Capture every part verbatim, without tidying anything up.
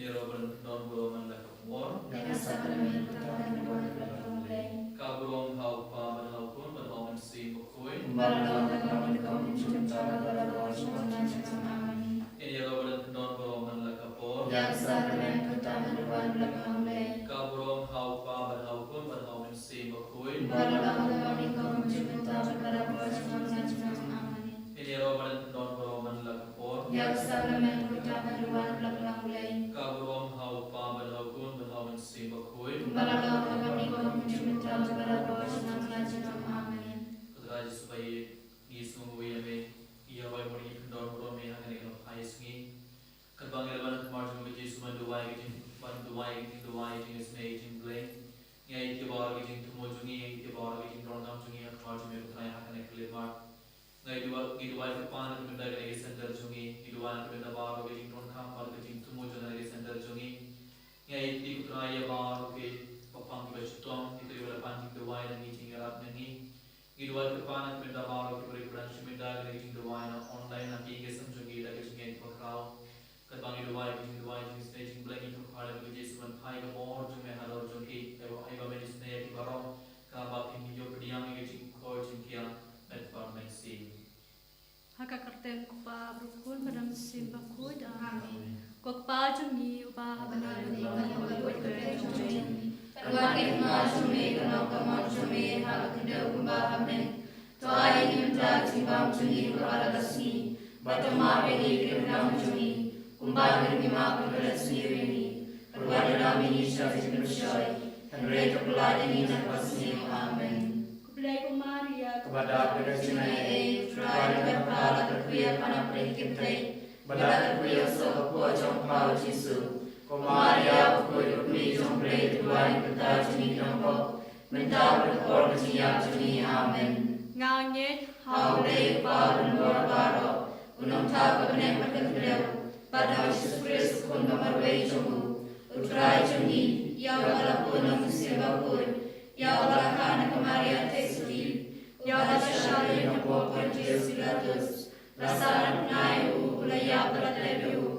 Ïaroh ban don burom man la ka por. Ïa ka sakramen ka tang ban wan la ka Blei. Ka burom ha u Kpa bad ha u Khun bad ha u Mynsiem Bakhuid. Kumba la long ha ka mynnyngkong, mynta bad barabor, junom la junom. Amen. Ïaroh ban don burom man la ka por. Ïa ka sakramen ka tang ban wan la ka Blei. Ka burom ha u Kpa bad ha u Khun bad ha u Mynsiem Bakhuid. Kumba la long ha ka mynnyngkong, mynta bad barabor, junom la junom. Amen. Ïaroh ban don burom man la ka por. Ïa ka sakramen ka tang ban wan la ka Blei. Ka burom ha u Kpa bad ha u Khun bad ha u Mynsiem Bakhuid. Kumba la long ha ka mynnyngkong, mynta bad barabor, junom la junom. Amen. Ko Trai Jisu ba ïeit, ngi sngewnguh ïa me, ïa kaba ngi pyndonkam ïa me ha kane ka phai sngi. Katba ngi la wan ha khmat jong me Jisu ban duwai ka jing, ban duwai ka jingduwai, jingisynei, jingblei. Ngi ai ïa ki baroh ki jingthmu jong ngi, ngi ai ïa ki baroh ki jingdonkam jong ngi ha khmat jong me Trai ha kane ka khyllipmat. Ngi duwai, ngi duwai kyrpad na ka bynta kane ka center jong ngi, ngi duwai na ka bynta baroh ki jingdonkam bad ki jingthmu jong kane ka center jong ngi. Ngi ai ïa ki Trai ïa baroh ki paidbah kiba shitom, ki Trai ba la pan jingduwai na ngi, jingïarap na ngi. Ngi duwai kyrpad na ka bynta baroh ki briew kiba dang shu mih da kane ka jingduwai na online, na ki ïing ki sem jong ki da ka jingngeit kaba khraw. Katba ngi duwai ka jingduwai, jingisynei, jingblei, ngi kyrpad ïa me Jisu ban phai ka bor jong me halor jong ki. Ai ba, ai ba men isynei ïa ki baroh, kaba kin ïoh pdiang ïa ka jingkhuid jingkhiah met bad mynsiem. Ha ka kyrteng u Kpa bad u Khun bad u Mynsiem Bakhuid. Amen. Ko Kpa jong ngi uba ha bneng, ka long ka mon jong me, ka long ka mon jong me ha ka khyndew kumba ha bneng. To ai ïa ngi mynta ka jingbam jong ngi kaba la ka sngi, bad to map ïa ngi ki ryngkang jong ngi, kumba ngi ruh ngi map ïa ki ba la sniew ïa ngi. Bad wat ïalam ïa ngi sha ka jingpynshoi, hynrei to pyllait ïa ngi na kaba sniew. Amen. Khublei ko Maria, kaba dap da ka jingaiei, U Trai u don bad pha, la kyrkhu ïa pha napdeng ki kynthei, bad la kyrkhu ïa u soh ka kpoh jong pha u Jisu. Ko Maria bakhuid, ka kmie jong U Blei, to duwai ïa ngi ki dohkha, mynta bad ha ka por ka jingïap jong ngi. Amen. Nga ngeit ha U Blei U Kpa Uba Bor Baroh, U Nongthaw ka bneng bad ka khyndew, bad ha U Jisu Khrist U Khun ba marwei jong U, U Trai jong ngi, ïa uba la bun na U Mynsiem Bakhuid, ïa uba la kha na ka Maria Theisotti, ïa uba la shah ïing hapoh Pontius Pilatus, la sahnarphna ïa U, U la ïap bad la tep ïa U,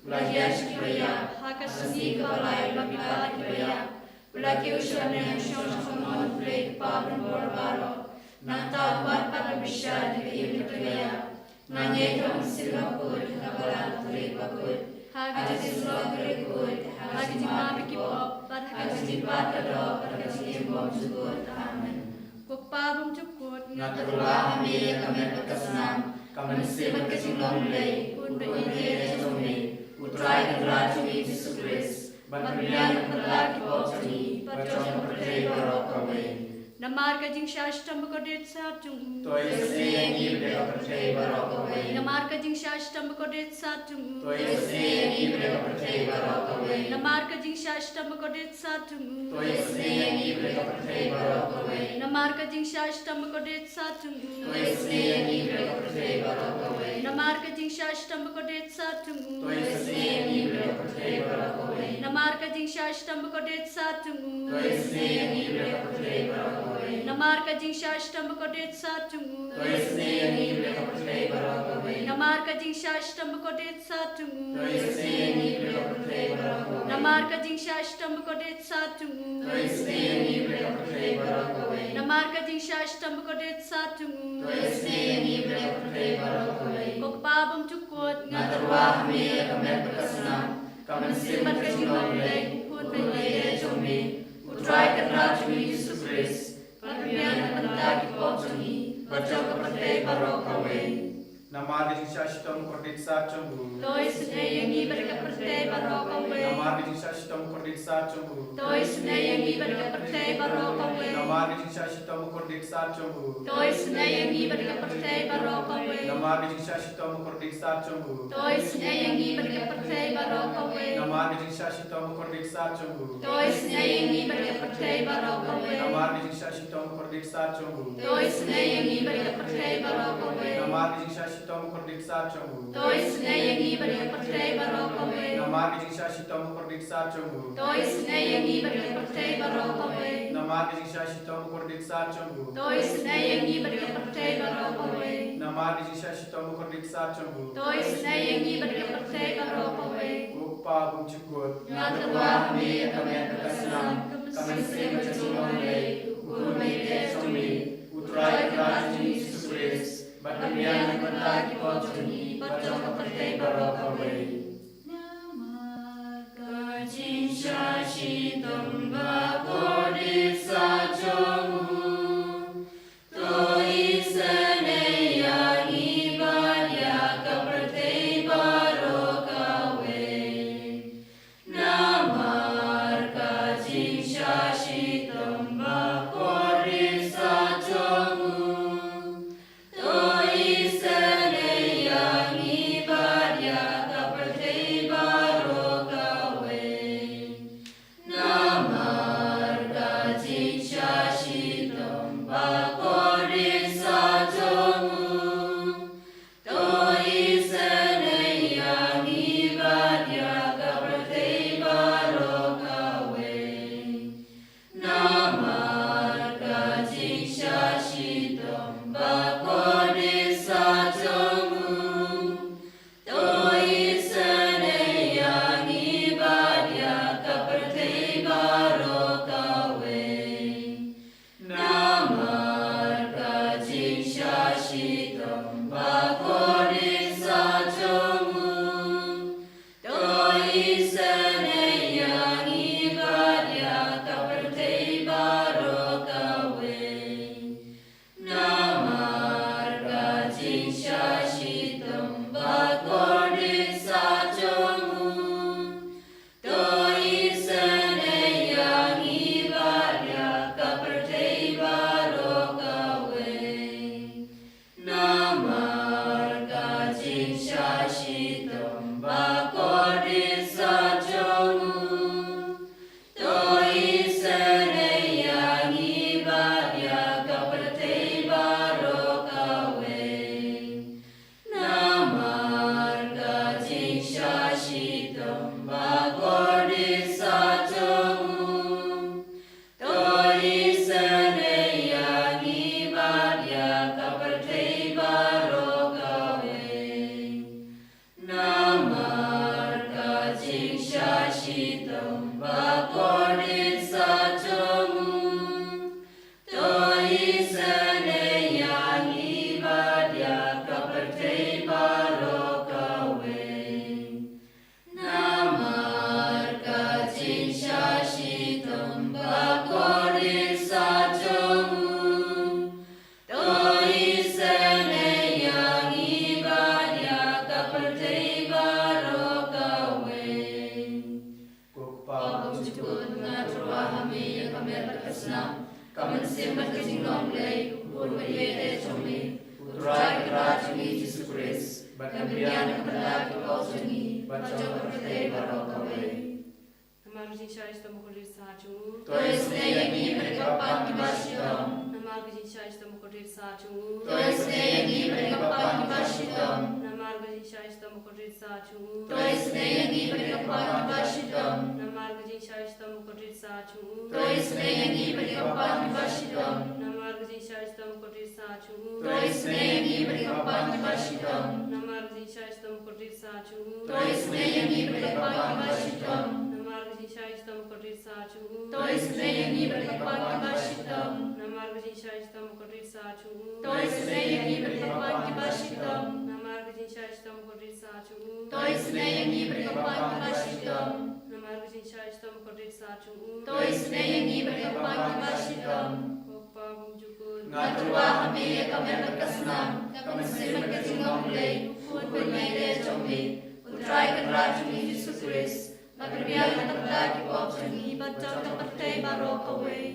U la hiar sha kiba ïap, ha ka sngi kaba lai U la mihpat ïa kiba ïap, U la kiew sha bneng, U shong sha ka mon U Blei U Kpa Uba Bor Baroh. Nangta U wan pat ban bishar ïa kiba im bad kiba ïap. Nga ngeit ha U Mynsiem Bakhuid, ha ka Balang Katolik bakhuid, ha ka jingïaseng bakhuid, ha ka jingmap ïa ki pop, bad ha ka jingmihpat ka doh, bad ha ka jingim bymjukut. Amen. Ko Kpa bymjukut, nga tyrwa ha Me ïa ka met bad ka snam, ka mynsiem bad ka jinglong Blei, Khun ba ïeit jong Me, U Trai Kynrad jong ngi Jisu Khrist, ban pynbiang na ka bynta ki pop jong ngi bad jong ka pyrthei baroh kawei. Namar ka jingshah shitom bakordit sat jong U, to isynei ïa ngi bad ïa ka pyrthei baroh kawei. Namar ka jingshah shitom bakordit sat jong U, to isynei ïa ngi bad ïa ka pyrthei baroh kawei. Namar ka jingshah shitom bakordit sat jong U, to isynei ïa ngi bad ïa ka pyrthei baroh kawei. Namar ka jingshah shitom bakordit sat jong U, to isynei ïa ngi bad ïa ka pyrthei baroh kawei. Namar ka jingshah shitom bakordit sat jong U, to isynei ïa ngi bad ïa ka pyrthei baroh kawei. Namar ka jingshah shitom bakordit sat jong U, to isynei ïa ngi bad ïa ka pyrthei baroh kawei. Namar ka jingshah shitom bakordit sat jong U, to isynei ïa ngi bad ïa ka pyrthei baroh kawei. Namar ka jingshah shitom bakordit sat jong U, to isynei ïa ngi bad ïa ka pyrthei baroh kawei. Namar ka jingshah shitom bakordit sat jong U, to isynei ïa ngi bad ïa ka pyrthei baroh kawei. Namar ka jingshah shitom bakordit sat jong U, to isynei ïa ngi bad ïa ka pyrthei baroh kawei. Ko Kpa bymjukut, nga tyrwa ha Me ïa ka met bad ka snam, ka mynsiem bad ka jinglong Blei, Khun ba ïeit jong Me, U Trai Kynrad jong ngi Jisu Khrist, ban pynbiang na ka bynta ki pop jong ngi bad jong ka pyrthei baroh kawei. Namar ka jingshah shitom bakordit sat jong U, to isynei ïa ngi bad ïa ka pyrthei baroh kawei. Namar ka jingshah shitom bakordit sat jong U, to isynei ïa ngi bad ïa ka pyrthei baroh kawei. Namar ka jingshah shitom bakordit sat jong U, to isynei ïa ngi bad ïa ka pyrthei baroh kawei. Namar ka jingshah shitom bakordit sat jong U, to isynei ïa ngi bad ïa ka pyrthei baroh kawei. Namar ka jingshah shitom bakordit sat jong U, to isynei ïa ngi bad ïa ka pyrthei baroh kawei. Namar ka jingshah shitom bakordit sat jong U, to isynei ïa ngi bad ïa ka pyrthei baroh kawei. Namar ka jingshah shitom bakordit sat jong u. To isynei ïa ngi bad ïa ka pyrthei baroh kawei. Namar ka jingshah shitom bakordit sat jong u. To isynei ïa ngi bad ïa ka pyrthei baroh kawei. Namar ka jingshah shitom bakordit sat jong u. To isynei ïa ngi bad ïa ka pyrthei baroh kawei. Namar ka jingshah shitom bakordit sat jong u. To isynei ïa ngi bad ïa ka pyrthei baroh kawei. Ko Kpa bymjukut. Nga tyrwa ha me ïa ka met bad ka snam, ka mynsiem bad ka jinglong lei, u khun ba ïeit jong me, u Trai Kynrad jong ngi Jisu Khrist, bad ka biang na ka bynta ki pop jong ngi bad jong ka pyrthei baroh kawei. Namar ka jingshah shitom bakordit sat jong u, to isynei ïa ngi bad ïa ka pyrthei baroh kawei. Namar ka jingshah shitom bakordit sat jong u, to isynei ïa ngi bad ïa ka pyrthei baroh kawei. Namar ka jingshah shitom bakordit sat jong u, to isynei ïa ngi bad ïa ka pyrthei baroh kawei. Namar ka jingshah shitom bakordit sat jong u, to isynei ïa ngi bad ïa ka pyrthei baroh kawei. Namar ka jingshah shitom bakordit sat jong u, to isynei ïa ngi bad ïa ka pyrthei baroh kawei. Namar ka jingshah shitom bakordit sat jong u, to isynei ïa ngi bad ïa ka pyrthei baroh kawei. Namar ka jingshah shitom bakordit sat jong u, to isynei ïa ngi bad ïa ka pyrthei baroh kawei. Namar ka jingshah shitom bakordit sat jong u, to isynei ïa ngi bad ïa ka pyrthei baroh kawei. Namar ka jingshah shitom bakordit sat jong u, to isynei ïa ngi bad ïa ka pyrthei baroh kawei. Namar ka jingshah shitom bakordit sat jong u, to isynei ïa ngi bad ïa ka pyrthei baroh kawei. Ko Kpa bymjukut, nga tyrwa ha me ïa ka met bad ka snam, ka mynsiem bad ka jinglong lei, u khun ba ïeit jong me, u Trai Kynrad jong ngi Jisu Khrist, bad ka biang na ka bynta ki pop jong ngi bad jong ka pyrthei baroh kawei. Namar ka jingshah shitom bakordit sat jong u, to isynei ïa ngi bad ïa ki kyrpang kiba shitom. Namar ka jingshah shitom bakordit sat jong u, to isynei ïa ngi bad ïa ki kyrpang kiba shitom. Namar ka jingshah shitom bakordit sat jong u, to isynei ïa ngi bad ïa ki kyrpang kiba shitom. Namar ka jingshah shitom bakordit sat jong u, to isynei ïa ngi bad ïa ki kyrpang kiba shitom. Namar ka jingshah shitom bakordit sat jong u, to isynei ïa ngi bad ïa ki kyrpang kiba shitom. Namar ka jingshah shitom bakordit sat jong u, to isynei ïa ngi bad ïa ki kyrpang kiba shitom. Namar ka jingshah shitom bakordit sat jong u, to isynei ïa ngi bad ïa ki kyrpang kiba shitom. Namar ka jingshah shitom bakordit sat jong u, to isynei ïa ngi bad ïa ki kyrpang kiba shitom. Namar ka jingshah shitom bakordit sat jong u, to isynei ïa ngi bad ïa ki kyrpang kiba shitom. Namar ka jingshah shitom bakordit sat jong u, to isynei ïa ngi bad ïa ki kyrpang kiba shitom. Ko Kpa bymjukut, nga tyrwa ha me ïa ka met bad ka snam, ka mynsiem bad ka jinglong lei, u khun ba ïeit jong me, u Trai Kynrad jong ngi Jisu Khrist, ba pynbiang na ka bynta ki pop jong ngi bad jong ka pyrthei baroh kawei.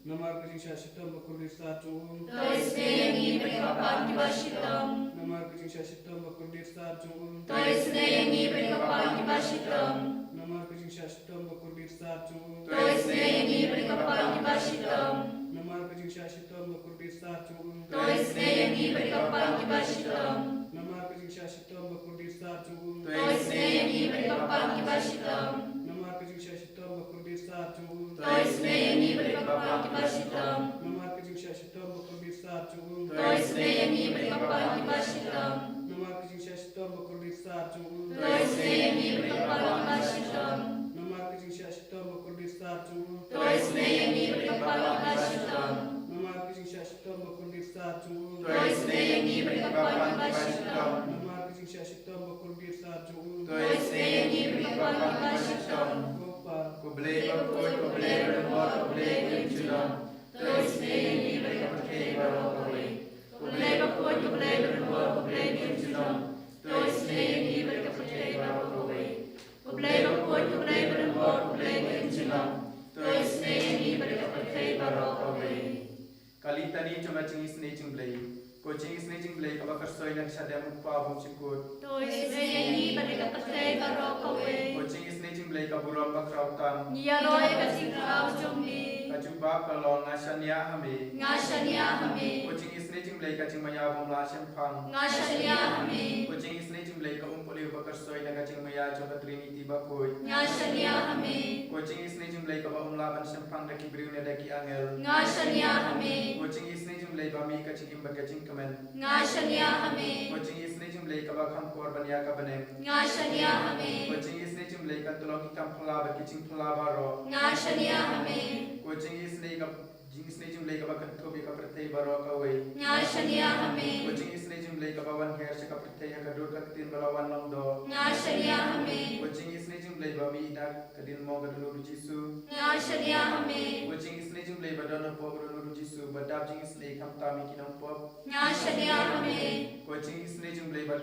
Namar ka jingshah shitom bakordit sat jong u, to isynei ïa ngi bad ïa ki kyrpang kiba shitom. Namar ka jingshah shitom bakordit sat jong u, to isynei ïa ngi bad ïa ki kyrpang kiba shitom. Namar ka jingshah shitom bakordit sat jong u, to isynei ïa ngi bad ïa ki kyrpang kiba shitom. Namar ka jingshah shitom bakordit sat jong u, to isynei ïa ngi bad ïa ki kyrpang kiba shitom. Namar shitom ba kordit sar jong u. To isynei ïa ngi bad ki paidbah kiba shitom. Namar ka jingshah shitom ba kordit sar jong u. To isynei ïa ngi bad ki paidbah kiba shitom. Namar ka jingshah shitom ba kordit sar jong u. To isynei ïa ngi bad ki paidbah kiba shitom. Namar ka jingshah shitom ba kordit sar jong u. To isynei ïa ngi bad ki paidbah kiba shitom. Namar ka jingshah shitom ba kordit sar jong u. To isynei ïa ngi bad ki paidbah kiba shitom. Namar ka jingshah shitom ba kordit sar jong u. To isynei ïa ngi bad ki paidbah kiba shitom. Namar ka jingshah shitom ba kordit sar jong u. To isynei ïa ngi bad ki paidbah kiba shitom. Ko Pa, ko Blei bakhuid, ko Blei badonbor, ko Blei uba im junom. To isynei ïa ngi bad ka pyrthei baroh kawei. Ko Blei bakhuid, ko Blei badonbor, ko Blei uba im junom. To isynei ïa ngi bad ka pyrthei baroh kawei. Ko Blei bakhuid, ko Blei badonbor, ko Blei uba im junom. To isynei ïa ngi bad ka pyrthei baroh kawei. Ka litani jong ka jingisynei jong U Blei. Ko jingisynei jong U Blei kaba kyrsoi na ka shadem U Kpa Bymjukut. To isynei ïa ngi bad ka pyrthei baroh kawei. Ko jingisynei jong U Blei ka burom bakhraw tam. Ngi ïaroh ïa ka jingkhraw jong me. Ka jubab ka long, nga shaniah ha me. Nga shaniah ha me. Ko jingisynei jong U Blei ka jingmaïa bym lah shemphang. Nga shaniah ha me. Ko jingisynei jong U Blei ka umpohliew ba kyrsoi na ka jingmaïa jong ka Trinity bakhuid. Nga shaniah ha me. Ko jingisynei jong U Blei kaba ym lah ban shemphang da ki briew ne da ki angel. Nga shaniah ha me. Ko jingisynei jong U Blei ba mih ka jingim bad ka jingkmen. Nga shaniah ha me. Ko jingisynei jong U Blei kaba kham kor ban ïa ka bneng. Nga shaniah ha me. Ko jingisynei jong U Blei kan tyllong ki kam phylla bad ki jingphylla baroh. Nga shaniah ha me. Ko jingisynei ka jingisynei jong U Blei kaba kynthup ïa ka pyrthei baroh kawei. Nga shaniah ha me. Ko jingisynei jong U Blei kaba wan hiar sha ka pyrthei ha ka dur ka ktien ba la wan long doh. Nga shaniah ha me. Ko jingisynei jong U Blei ba mih na ka diengmong ka dohnud U Jisu. Nga shaniah ha me. Ko jingisynei jong U Blei ba don hapoh ka dohnud U Jisu, ba dap jingisynei khamtam ïa ki nongpop. Nga shaniah ha me. Ko jingisynei jong U Blei ba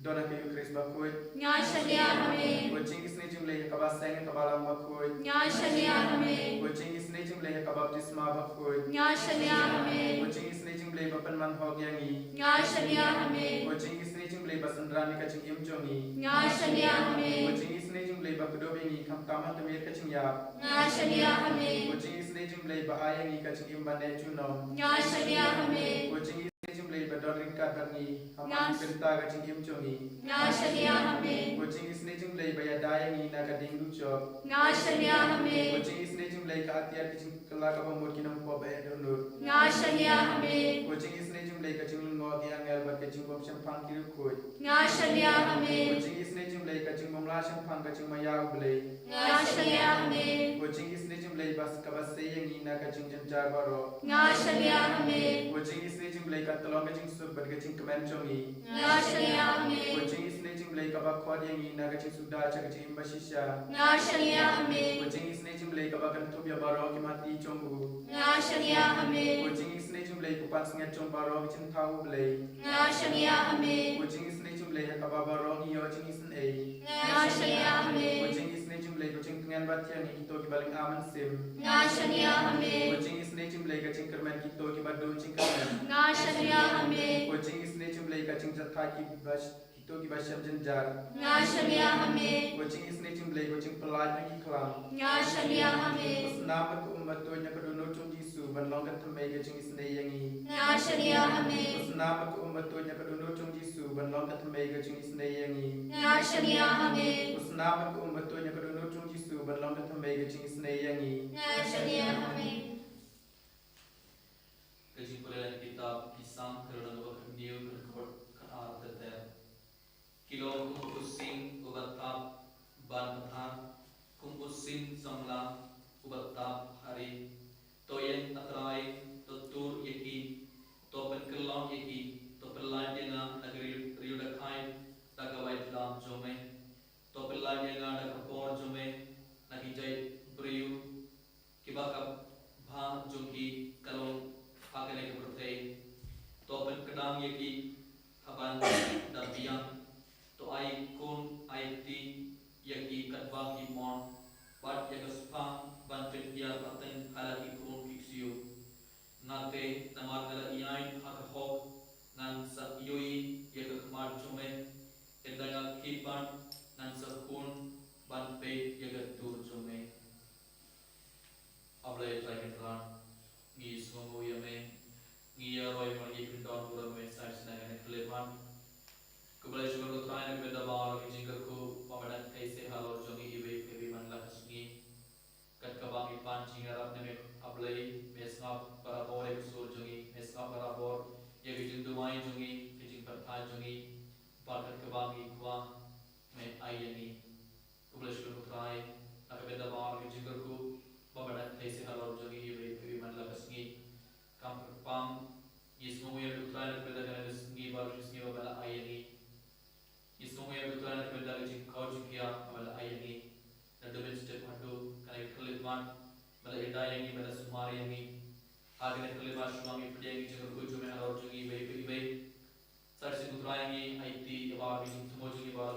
don ha ka Eukharist bakhuid. Nga shaniah ha me. Ko jingisynei jong U Blei ha kaba seng ha kaba lang bakhuid. Nga shaniah ha me. Ko jingisynei jong U Blei ha ka baptisma bakhuid. Nga shaniah ha me. Ko jingisynei jong U Blei ba pynman hok ïa ngi. Nga shaniah ha me. Ko jingisynei jong U Blei ba synran ïa ka jingim jong ngi. Nga shaniah ha me. Ko jingisynei jong U Blei ba kdup ïa ngi khamtam ha ka miet ka jingïap. Nga shaniah ha me. Ko jingisynei jong U Blei ba ai ïa ngi ka jingim ban neh junom. Nga shaniah ha me. Ko jingisynei jong U Blei ba don ryngkat bad ngi ha man ki bynta ka jingim jong ngi. Nga shaniah ha me. Ko jingisynei jong U Blei ba ïada ïa ngi na ka diengdujok. Nga shaniah ha me. Ko jingisynei jong U Blei ka atiar ka jingkylla kaba mut ki nongpop ba eh dohnud. Nga shaniah ha me. Ko jingisynei jong U Blei ka jinglyngngoh ki angel bad ka jingbymshemphang ki riewkhuid. Nga shaniah ha me. Ko jingisynei jong U Blei ka jingbymlah shemphang ka jingmaïa U Blei. Nga shaniah ha me. Ko jingisynei jong U Blei ba kaba sei ïa ngi na ka jingjynjar baroh. Nga shaniah ha me. Ko jingisynei jong U Blei ka tyllong ka jingsuk bad ka jingkmen jong ngi. Nga shaniah ha me. Ko jingisynei jong U Blei kaba khot ïa ngi na ka jingsuda sha ka jingim bashisha. Nga shaniah ha me. Ko jingisynei jong U Blei kaba kynthup ïa baroh ki matti jong u. Nga shaniah ha me. Ko jingisynei jong U Blei ko pansngiat jong baroh ki jingthaw U Blei. Nga shaniah ha me. Ko jingisynei jong U Blei ha kaba baroh ngi ïoh jingisynei. Nga shaniah ha me. Ko jingisynei jong U Blei ko jingtngen ba thiang ïa kito kiba lyngba mynsiem. Nga shaniah ha me. Ko jingisynei jong U Blei ka jingkyrmen kito kiba duh jingkyrmen. Nga shaniah ha me. Ko jingisynei jong U Blei ka jingjahthait kiba sh-, kito kiba shem jynjar. Nga shaniah ha me. Ko jingisynei jong U Blei ko jingpyllait na ki khlam. Nga shaniah ha me. Ko snam bad ko um ba tuid na ka dohnud jong U Jisu ban long ka thymmei ka jingisynei ïa ngi. Nga shaniah ha me. Ko snam bad ko um ba tuid na ka dohnud jong U Jisu ban long ka thymmei ka jingisynei ïa ngi. Nga shaniah ha me. Ko snam bad ko um ba tuid na ka dohnud jong U Jisu ban long ka thymmei ka jingisynei ïa ngi. Nga shaniah ha me. Ka jingpule na ka kitab Ki Salm ka lynnong kaba khathynñiew, ka dkhot khatar ter ter. Ki long kum u sing uba tap ban pathar, kum u sing samla uba tap ha ri. To ïeng, A Trai, to tur ïa ki, to pynkyllon ïa ki, to pynlait ïa nga na ka riew, riew da khait da ka waitlam jong me. To pynlait ïa nga da ka por jong me na ki jaid briew, kiba ka bha jong ki ka long ha kane ka pyrthei. To pynkdang ïa ki ha ban da biang. To ai khun ai kti ïa ki katba ki mon, bad ïa ka spah ban pynhiar pateng ha la ki khun ki ksiew. Nga te, namar nga la ïaid ha ka hok, ngan sa ïohi ïa ka khmat jong me. Ynda nga khie pat, ngan sa khun ban peit ïa ka tur jong me. A Blei Trai kynrad, ngi sngewnguh ïa me, ngi ïaroh ïa me, ngi kyndon burom ïa me sa shisien ha kane ka khyllipmat. Kumba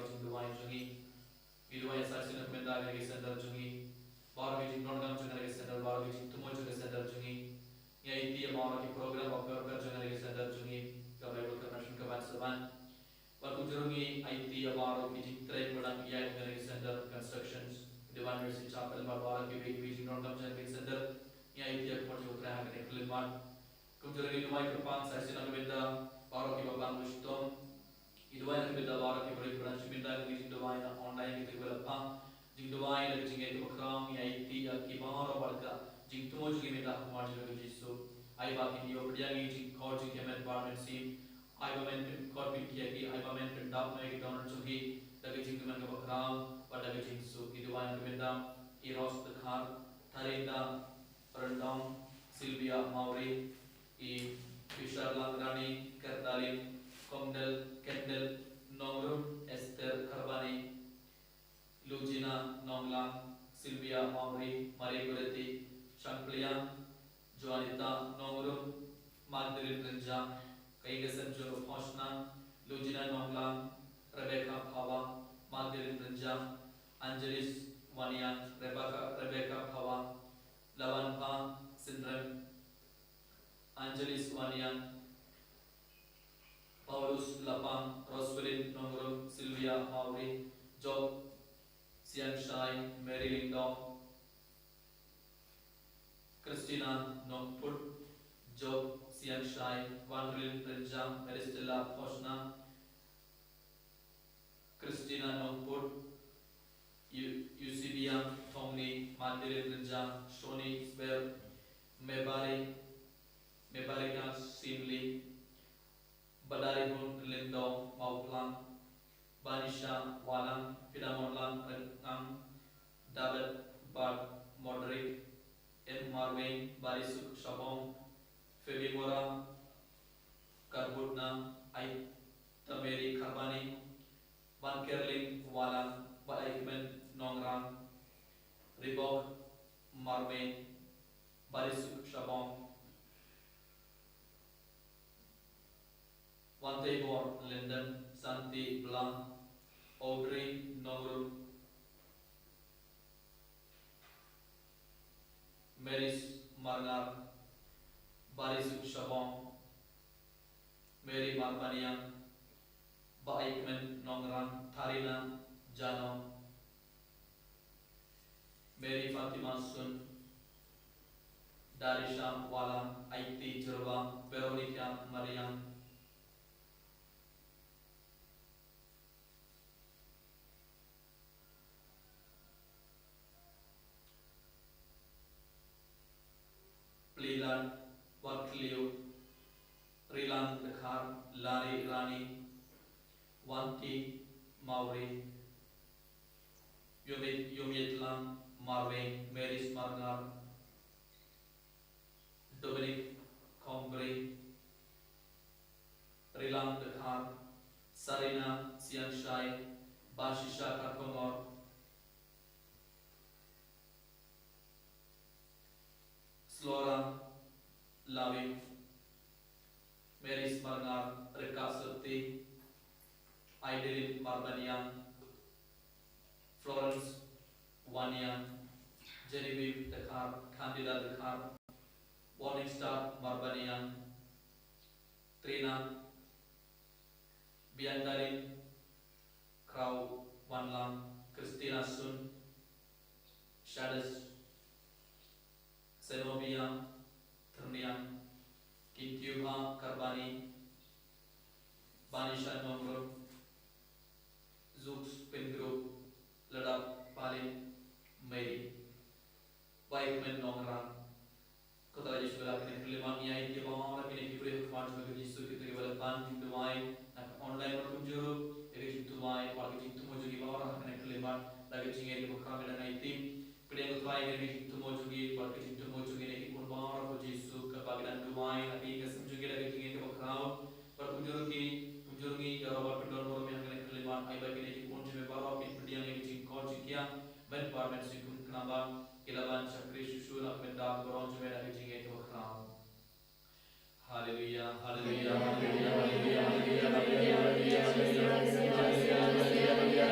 jingduwai jong ngi. Ngi duwai ïa sa shisien na ka bynta kane ka center jong ngi. Baroh ki jingdonkam jong kane ka center, baroh ki jingthmu jong ka center jong ngi. Ngi aiti ïa baroh ki program ba pynlong jong kane ka center jong ngi. Ka Bible conversion ka ban sa ban. Bad kumjuh ruh ngi aiti ïa baroh ki jingtrei ba dang ïaid ha kane ka center, constructions, Divine Mercy Chapel, bad baroh kiwei kiwei ki jingdonkam jong kane ka center. Ngi aiti ïa ka mon jong U Trai ha kane ka khyllipmat. Kumjuh ruh ngi duwai kyrpang sa shisien na ka bynta baroh kiba pang ba shitom. Ngi duwai na ka bynta baroh ki briew kiba dang shim bynta ïa kane ka jingduwai na online, kito kiba la pang. Jingduwai da ka jingngeit kaba khraw ngi aiti ïa ki baroh bad ka jingthmu jong ngi mynta ha ka mon jong U Jisu. Ai ba kin ïoh pdiang ïa ka jingkhot jong ki ha ka met bad mynsiem. Ai ba men pynkhot pynkhia ïa ki, ai ba men pyndap noh ïa ki dohnud jong ki da ka jingkmen kaba khraw bad da ka jingsuk. Ngi duwai na ka bynta i Ros Dkhar, Tharinda Ryndong, Sylvia Mawrie, i Fisher Langrani, Kerdalin Komdel, Kendel Nongrum, Esther Kharbani, Lugina Nonglang, Sylvia Mawrie, Marie Goretti Shangpliang, Joanita Nongrum, Magdalene Rynjah, ka ïing ka sem jong u Phoshna, Lugina Nonglang, Rebecca Phawa, Magdalene Rynjah, Angelis Wanniang, Rebecca, Rebecca Phawa, Lawanpha Synrem, Angelis Wanniang, Paulus Lapang, Roselyn Nongrum, Sylvia Mawrie, Job Siangshai, Mary Lyngdoh, Christina Nongput, Job Siangshai, Vanril Rynjah, Maristella Phoshna, Christina Nongput, Eu-, Eusebia Thongni, Magdalene Rynjah, Shoni Sber, Mebari, Mebarika Simli, Badarihun Lyngdoh Mawphlang, Banisha Walang, Philemon Lang Ryngang, David Bad Modric, M Marwein, Barisuk Shabong, Febimora Karbutna, Aita Mary Kharbani, Bankerling Walang, Baikmen Nongrang, Ribok Marwein, Barisuk Shabong, Wanteibor Lyndon, Santi Blah, Audrey Nongrum, Maris Marngar, Barisuk Shabong, Mary Marbaniang, Baikmen Nongrang, Tharina Jano, Mary Fatima Sun, Darisha Walang, Aiti Jyrwa, Veronica Mariang, Plilan Warkliu, Rilang Dkhar, Lari Rani, Wanti Mawrie, Yumi-, Yumitlang Marweng, Maris Marngar, Dominic Combri, Rilang Dkhar, Sarina Siangshai, Bashisha Kharkongor, Slora Lawing, Maris Marngar, Rika Surti, Aidelin Marbaniang, Florence Waniang, Genevieve Dkhar, Candida Dkhar, Morning Star Marbaniang, Trina, Biandarin Krau Wanlang, Christina Sun, Shades Zenobia Tyrniang, Kintiuha Karbani, Banisha Nongrum, Zux Pengrup, Ladap Palin, Mary. Baikmen Nongrang. Ko Trai Jisu, la kane ka khyllipmat ngi aiti ïa baroh kine ki briew ha khmat jong me Jisu, kito kiba la pan jingduwai na ka online bad kumjuh ruh ïa ka jingduwai bad ka jingthmu jong ngi baroh ha kane ka khyllipmat, da ka jingngeit kaba khraw ngi dang aiti. Pdiang ko Trai ïa kane ka jingthmu jong ngi bad ka jingthmu jong kine ki khun baroh ko Jisu, kaba ki dang duwai ha ka ïing ka sem jong ki da ka jingngeit kaba khraw. Bad kumjuh ruh ki, kumjuh ruh ngi ïaroh bad pyndonburom ïa kane ka khyllipmat, ai ba kine ki khun jong me baroh kin pdiang ïa ka jingkhot jingkhiah, mynba mynta shisien kumba ki la ban shakri shuh shuh na ka bynta ka burom jong me da ka jingngeit kaba khraw. Haleluya, haleluya, haleluya, haleluya, haleluya, haleluya, haleluya, haleluya, haleluya, haleluya, haleluya, haleluya, haleluya,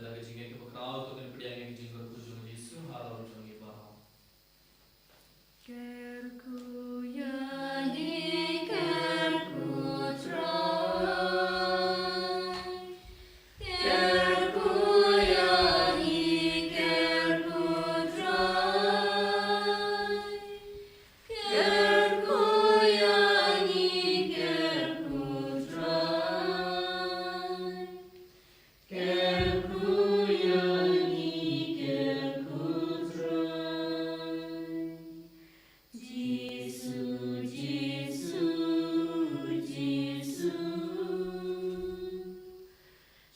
Ka jingngeit kaba khraw, to ngin pdiang ïa ka jingkyrkhu jong u Jisu halor jong ngi baroh. Kyrkhu ïa ngi, kyrkhu Trai. Kyrkhu ïa ngi, kyrkhu Trai. Kyrkhu ïa ngi, kyrkhu Trai. Kyrkhu ïa ngi, kyrkhu Trai. Jisu, Jisu, Jisu.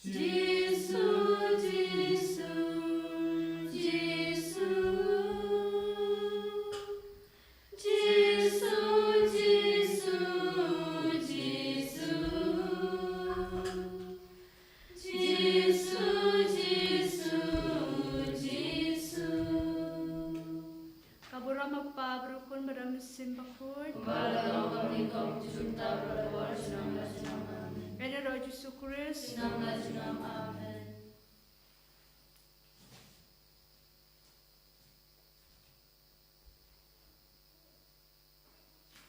Jisu, Jisu, Jisu. Jisu, Jisu, Jisu. Jisu, Jisu, Jisu. Ka burom ha u Kpa bad u Khun bad u Mynsiem Bakhuid. Kumba la long ha kaba nyngkong, junom bad ha ka por junom la junom. Amen. Ïa u Jisu Khrist. Junom la junom. Amen.